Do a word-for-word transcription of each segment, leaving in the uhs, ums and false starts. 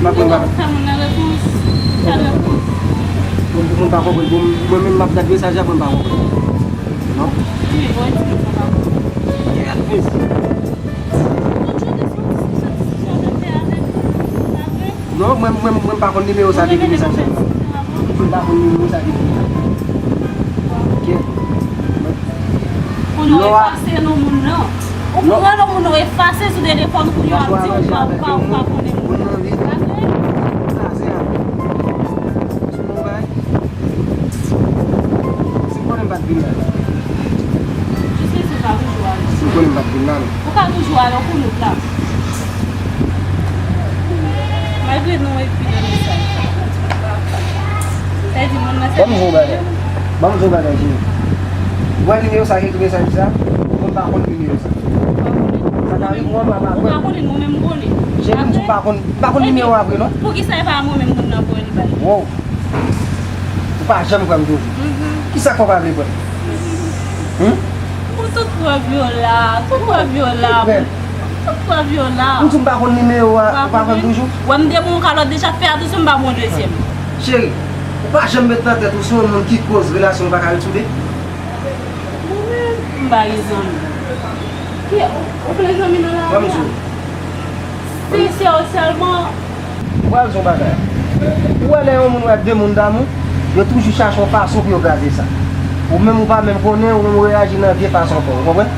Pa konn pa. Fè moun nan repons. Fè repons. Bon, moun pa konprann. Bon, mwen menm m ap gad mesaj la, mwen pa konprann. Non? Wi, bon, di moun sa pa konprann. Yeah. Tout jou de sou diskisyon, diskisyon de fè avèk, pa vre? Non, mwen, mwen, mwen pa konn nimewo sa depi mesaj sa. Mwen pa konn nimewo sa depi. Ok. Pou nou efase non moun nan. Ou pran non moun nan, ou efase sou telefòn pou yo ap di ou pa, ou pa, ou pa konnen moun nan. Pa vre? Si w konnen m pa t vin la. Jis si w pa toujou ale. Si w konnen m pa t vin la, non. Ou ka toujou ale, ou konnen w la. Malgre nou ekri nan mesaj. Sa di moun nan se. Ban m di w yon bagay. Ban m di w yon bagay, cheri. Ou wè nimewo sa ki ekri mesaj sa? Mwen pa konn nimewo sa. Sa ka rive mwen pa pa. Ou pa konnen, mwen menm m konnen. Cheri, m di w pa konn, m pa konn nimewo a vre, non. Poukisa e pa mwen menm moun nan voye li ba li? Wow. Ou pa janm kwè m toujou. Kisa k fè w pa vle kwè m? Hum? Pou tout prèv yo la, tout prèv yo la, pou tout prèv yo la. M di w m pa konn nimewo a, ou pa kwè m toujou? Wè m de bon kalòt deja, fè atansyon m pa bon dezyèm. Cheri, ou pa janm met nan tèt ou se yon moun ki koz relasyon w pa ka ret sou de. Mwen menm, m pa gen zanmi. Ki, ou vle zanmi nan lavi a? Sensè sèlman. Ou pral di yon bagay. Ou wè lè yon moun wè de moun damou, yo toujou chache yon fason pou yo kraze sa. Ou menm ou pa menm konnen, ou menm ou reyaji nan vye fason pa w, ou konprann?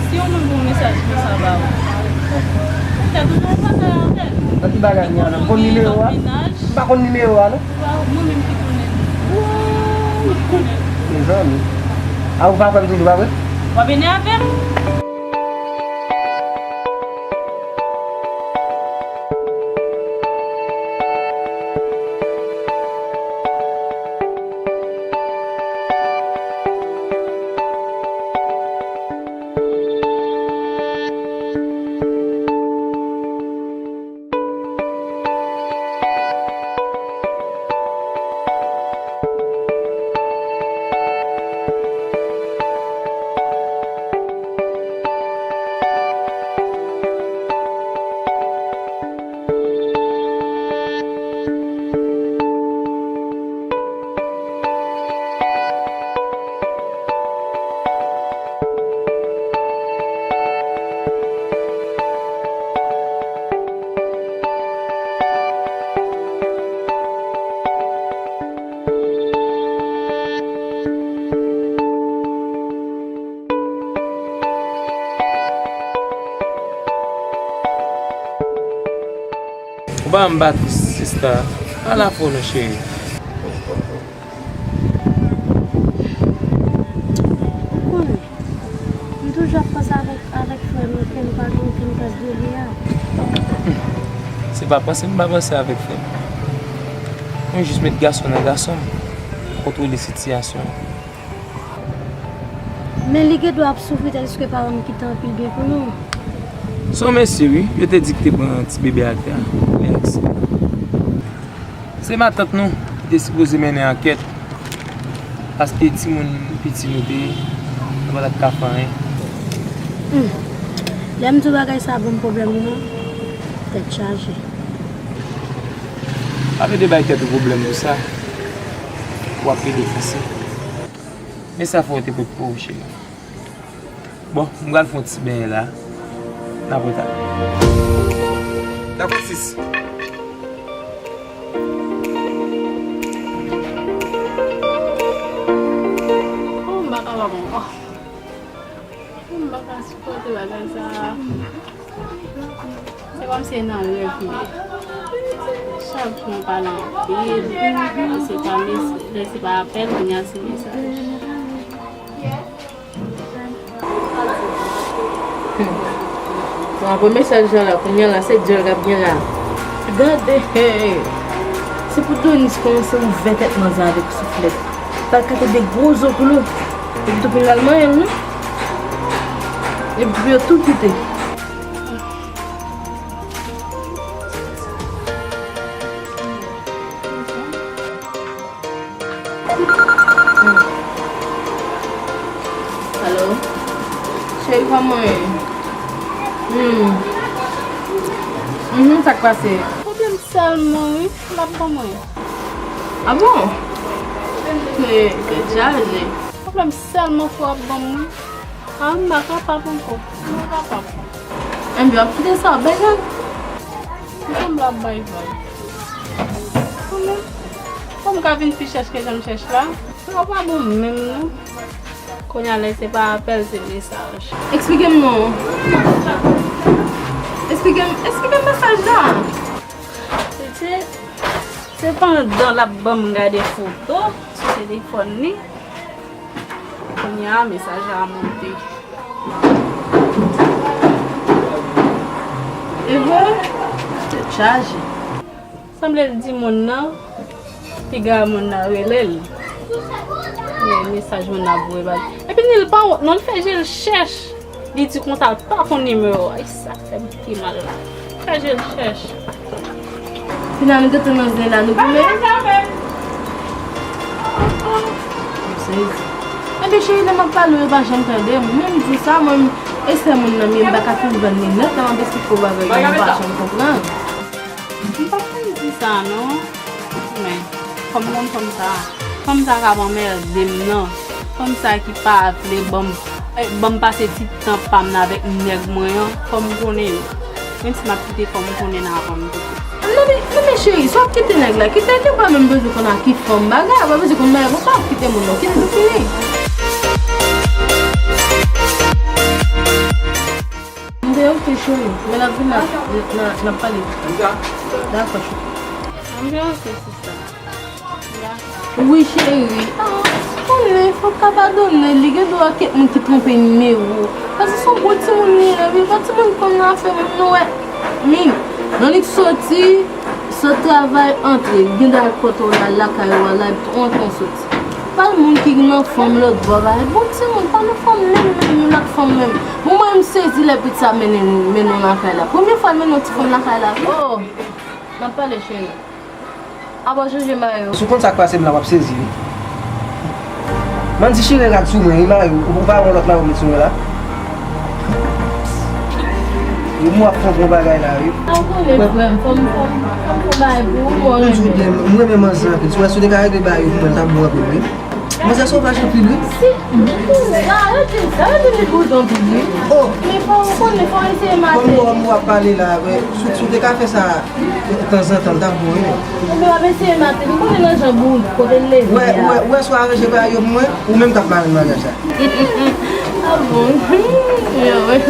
Si yon moun voye mesaj konsa ba ou, ou fè toujou yon bagay avè l. Nan ki bagay m ye a menm? Konn nimewo a? M pa konn nimewo a, non. Mwen menm ki konnen. Mezanmi. A ou pa kwè m toujou, pa vre? W ap enerve m. Ou pa janm pa tris, sista. Ala fò non, cheri. Ou konnen, m toujou ap panse avèk, avèk frè m nan ke m pa gen okenn tras de li a. Se pa panse m pa panse avèk frè m. Mwen jis met gason nan gason m, kontwole sitiyasyon an. Men li gen dwa ap soufri tandiske paran m kite anpil byen pou nou. Se yon mesye wi, yo te di ki te pran ti bebe atè a, li aksepte. Se matant nou ki te sipoze mennen ankèt, paske timoun piti nou te ye, nou pa t ap ka fè anyen. Hum. Lè m di w bagay sa a ban m pwoblèm wi non. Tèt chaje. Pa plede bay tèt ou pwoblèm pou sa. W ap plede fese. Men sa fè w te pot pou ou, cheri. Bon, m pral fè yon ti benyen la. N ap retale. Dakò, sis. Oh, m pa kapab ankò. Oh, m pa ka sipòte bagay sa a. Se kòmsi se nan rèv m ye. Chak jou mwen pale anpil. Lè se pa mes-, lè se pa apèl, kounye a se mesaj. Hmm. Bon, apre mesaj la, la, kounye a la, se dyòl k ap gen la. Gade, hey. Se pou Donis kòmanse ouvè tèt manzè avèk souflèt. L al kate de gwo zo pou nou. Epi tou pou l al manyen l, non? Epi pou yo tou kite. Alo? Cheri, kòman w ye? Hmm. M Mhm, sa k pase? Pwoblèm sèlman, wi, l ap ban mwen. A bon? Tèt chaje. Pwoblèm sèlman fò ap ban mwen. A, m pa kapab ankò. M pa kapab. Enben, w ap kite sa, w ap bay vag. M sanble ap bay vag. Kanmenm, fò m ka vin pi chèch ke jan m chèch la. Sa pa bon menm, non. Kounye a la, se pa apèl, se mesaj. Eksplike m non. Eksplike m, eksplike m mesaj la. Se, se, se pandan l ap ban m gade foto sou telefòn li. Kounye a, mesaj la monte. E vre? Tèt chaje. Sanble l di moun nan, piga moun nan rele l. Men mesaj moun nan ap voye ba l. Epi ni l pa wont non, l fè je l chèch. Li di konsa l pa konn nimewo a. E sa k fè m pi mal la. Fè je l chèch. Finalman, nou te nan zen la, nou goumen. M sezi. Ebyen, cheri, lè m ap pale w, yo pa janm tande m. Mwen, m di sa, mwen, e sè moun nan m ye, m pa ka fin vann li nèt, lè m ap eksplike w bagay yo, yo pa janm konprann. M pa konn di sa, non. Men, kòm moun, kòm sa, kòm sa k ap anmède m nan. Fanm sa ki pa vle ban m, eh, ban m pase ti tan pa m nan avèk nèg mwen an, fò m konnen l. Menm si m ap kite, fò m konnen l avan m kite. Non, men, non, men cheri, si w ap kite nèg la, kite l, li pa menm bezwen konn a ki fanm bagay, pa bezwen konn bagay, bon, pa ap kite moun nan, kite l fini. M te oke, cheri, men n ap vin la, n, n, n ap pale. Dakò, cheri. M te oke, sista. Wi, cheri. Ah, konnen, fòk abandone li. Gen dwa kèk moun ki twonpe nimewo. Paske se yon bon timoun li ye, wi. Pa timoun konn afè moun, nou wè. Min, nan li k soti, sot travay, antre. Gen dwa kote w la, lakay ou a la, epi w antre, w soti. Pa moun ki nan fanm lòt bò, pa bon timoun, pa nan fanm menm, menm, yon lòt fanm menm. Bon, mwen, m sezi lè pitit sa mennen, mennen w lakay la. Premye fwa l mennen yon ti fanm lakay la, wi. Oh, n ap pale, cheri. Apa w chanje mayo? Si w konn sa k pase m la, w ap sezi, wi. Mann dechire rad sou mwen, wi, mayo. Ou, ou pa wè yon lòt mayo w met sou mwen la? Wi, m w ap fè yon bon bagay la, wi. A, w konnen, frè m, fò m, fò m, fò m fè yon bagay pou ou, mwen renmen. M di w byen, m renmen manzè anpil. Si w wè, si w te ka regle bagay yo pou mwen, l t ap bon anpil, wi. Manzè sovaj anpil, wi. Si, arete sa, arete li bouzon anpil, wi. Oh! Men fò, w konnen, fò w eseye mache. Kòm w ap pale la, men, si, si w te ka fè sa, tanzantan, l t ap bon, wi, men. Ebyen, w ap eseye maten. M konnen nan jan bout kote l leve a. Wè, wè, wè, si w aranje bagay yo pou mwen, ou menm k ap mare maryaj la. A bon? Yo, wè.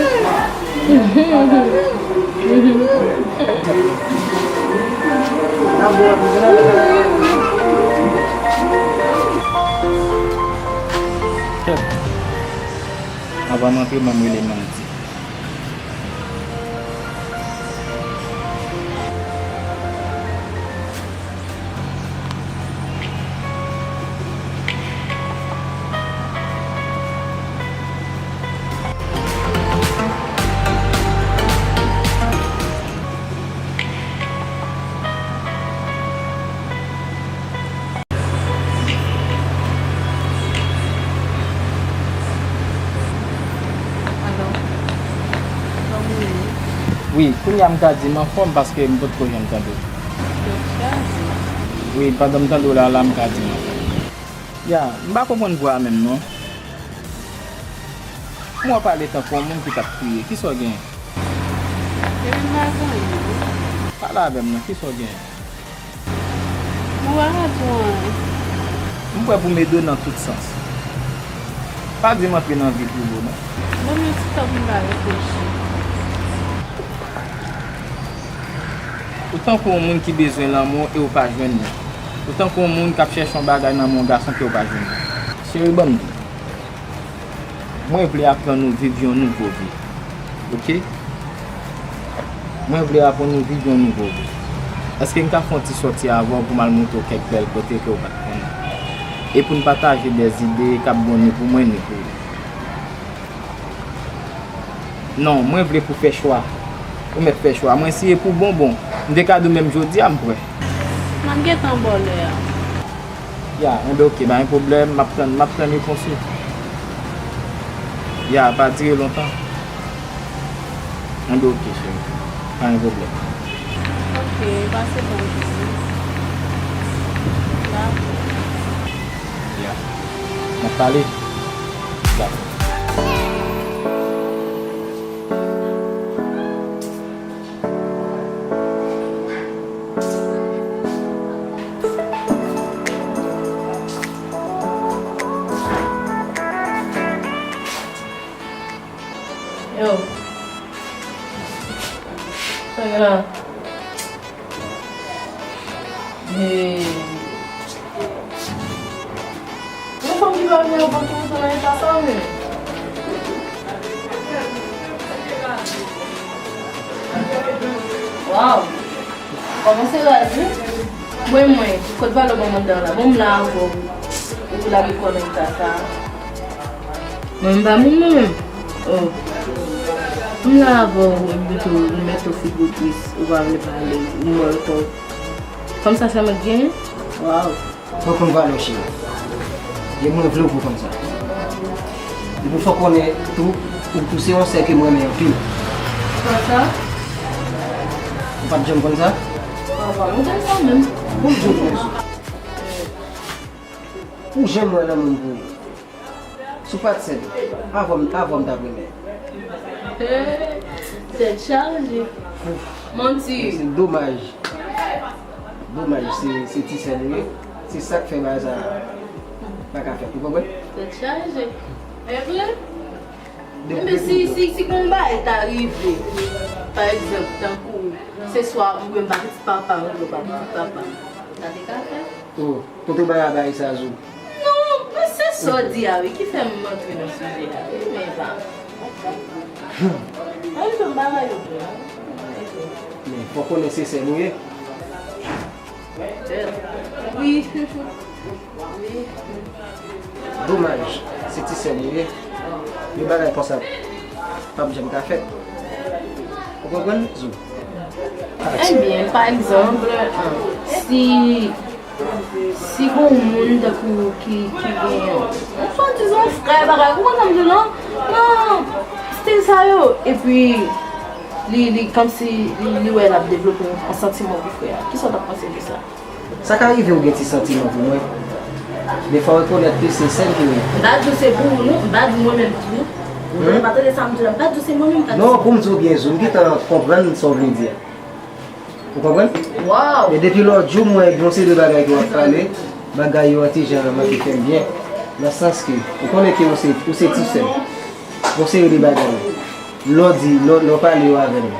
Kèt. Anvan m antre, ban m rele Mandy. Alo? Kòman w ye? Wi, kounye a m ka di m anfòm paske m potko janm tande w. Tèt chaje. Wi, pandan m tande w la, la m ka di m anfòm. Ya, m pa konprann vwa a menm non. M wè w pale tankou yon moun ki t ap kriye. Kisa w genyen? Ebyen, m pa gen anyen, non. Pale avè m non, kisa w genyen? Mwen pa ka di w anyen. M prè pou m ede w nan tout sans. Pa di m antre nan vi pou ou non. Ban m yon ti tan pou m ka reflechi. Ou tankou yon moun ki bezwen lanmou e ou pa jwenn li. Ou tankou yon moun k ap chèche yon bagay nan men yon gason ke ou pa jwenn li. Cheri, ban m di w. Mwen vle aprann nou viv yon nouvo vi. Oke? Mwen vle aprann nou viv yon nouvo vi. Èske m ka fè yon ti sòti avè w pou m al montre w kèk bèl kote ke w pa t konnen? E pou n pataje dè zide k ap bon ni pou mwen ni pou ou. Non, mwen vle pou fè chwa. Ou mèt fè chwa. Mwen si e pou bon, bon. M te ka di w menm jodi a, m prè. M ap gentan ba w lè a. Ya, enben oke, pa gen pwoblèm, m ap tann, m ap tann repons ou. Ya, pa dire lontan. Enben oke, cheri. Pa gen pwoblèm. Ok, pase bonjou. Dakò. Ya. N ap pale. Dakò. Yo. Sa gen la? Hey. Yon fanm ki pa vle avan tou, sa nan eta sa, men. Waw. Kòmanse raz, wi. Mwen, mwen, kot valè w ban m anndan la? Bon, m la avè w. Ou tou lage kò nan eta sa. Mwen, m pa moun, mwen menm. Oh. M la avè w, m mete w, m mete w figo tris, ou pa vle pale, ou mwen kò. Kòmsa sa mwen genyen? Waw. Mwen konn valè w, cheri. E mwen vle w pou kòmsa. Epi w fè w konnen tou, ou, ou se yon sè ke mwen renmen anpil. Kòmsa? Ou pa t janm konn sa? Papa, ou konn sa menm? Bon, m di w konsa. Pou jan m wè nan moun pou ou. Si w pa t sè m, avan m, avan m t ap renmen. Tèt chaje. Manti. Se domaj. Domaj, se, se ti sè nou ye. Se sa k fè bagay sa pa ka fèt. Ou konprann? Tèt chaje. E vre? Enben, si, si, si gon bagay ta rive, pa egzanp, tankou, se swa mwen m pa pitit papa, mwen m pa pitit papa, sa te ka fèt? Oh, kote w bay a bagay sa, Zou? Non, men se sa w di a, wi, ki fè m antre nan sijè a, wi, men pa. An, m bagay yo tou, non? Men, fò w konnen se sè nou ye. Wi. Domaj, se ti sè nou ye. Yon bagay konsa p ap janm ka fèt. Ou konprann, Zou? Ebyen, pa egzanp, si, si gon moun tankou ki, ki gen yon swadizan frè, bagay, ou konprann sa m di w lan? Nan stil sa yo, epi li, li kòmsi li, li wè l ap devlope yon, yon santiman pou frè a. Kisa w t ap panse de sa? Sa ka rive ou gen ti santiman pou mwen, men fò w rekonèt ke se sè m ki renmen. M pa di w se pou ou non, m pa di mwen menm tou. Ou pa tande sa m di w la, m pa di w se mwen menm k ap di sa. Non, pou m di w byen, Zou, m gentan konprann sa w vle di a. Ou konprann? Waw! E depi lòt jou, m wè gen yon seri de bagay ke w ap pale, bagay yo an ti jan manke fè m byen, nan sans ke ou konnen ke ou se, ou se ti sè m. Yon seri de bagay. Lè w di, lè w, lè w pale yo avè m,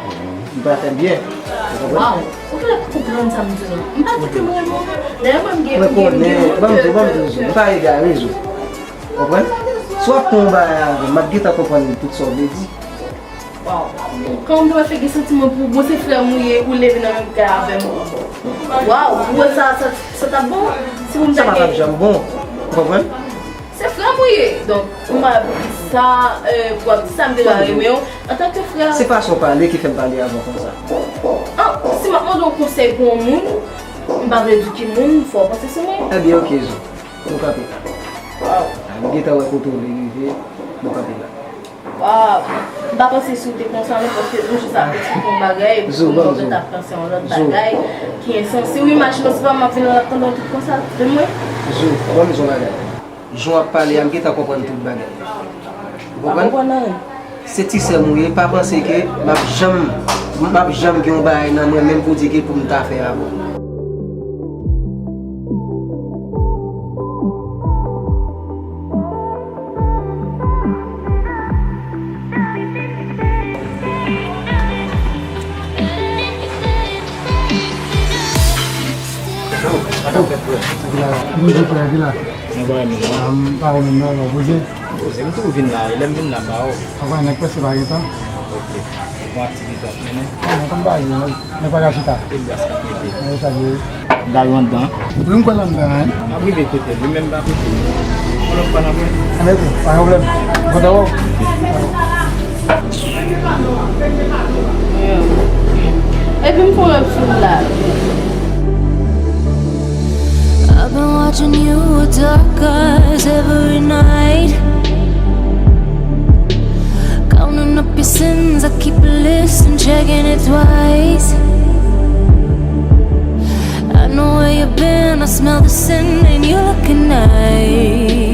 li pa fè m byen. Ou konprann? Waw! Ou genlè pa konprann sa m di w lan. M pa di ke m renmen w non. Dayè mwen m gen, m gen, m gen yon kè. Mwen konnen, ban m di w, ban m di w, Zou, m pa egare, Zou. Konprann? Si w ap pran yon bagay avè m, m ap gentan konprann tout sa w vle di. Waw. Kòm m te wè fè gen santiman pou ou, bon, se frè m ou ye, ou leve nan menm kay avè m. Waw, ou wè sa, sa, sa t ap bon? Si pou m ta gen. Sa pa t ap janm bon. Ou konprann? Se frè m ou ye. Donk, ou pa di sa, euh, pou w ap di sa, m te ka renmen w antanke frè. Se fason w pale ki fè m pale avè w konsa. An, si m ap mande w konsèy pou yon moun, m pa vle di ki moun, fò w panse sou mwen. Ebyen, oke, Zou. Nou kanpe la. Waw. A, nou gentan wè kote w vle rive, nou kanpe la. Waw. M pa panse si w te konsa non, paske yon jou sa ap eksplike yon bagay, epi kounye a w gentan ap panse yon lòt bagay ki ensanse. Wi, imajine w, se pa m ap vin la ap tande w tout konsa de mwen. Zou, ban m di w yon bagay. Jan w ap pale a, m gentan konprann tout bagay. Ou konprann? Pa konprann anyen. Se ti sè m ou ye, pa panse ke m ap janm, m ap janm gen yon bagay nan mwen menm pou di ke pou m ta fè avè w. Yo, sa k ap fèt, frè? Ki la, ki la, ki la. Mwen pa renmen non. Ah, m pa renmen non, non, poze. Poze, m toujou vin la, e lè m vin la, m pa wè w. Papa, nèg prèske pa gen tan. Ok. Bon aktivite w ap mennen? Ah, non, kòm pa gen, nèg pa ka chita. E gras k ap mete. Nèg sa vle. M ta jwe anndan. Wi, m kwè l anndan, wi. M ap rive kote l, li menm pa kote l. Yon lòt fwa n ap wè. Ann, ok, pa gen pwoblèm. M kontan wè w. Epi m fè yon lòt sou la. I've been watching you with dark eyes every night. Counting up your sins, I keep a list and checking it twice. Been, I smell the sin and you looking nice.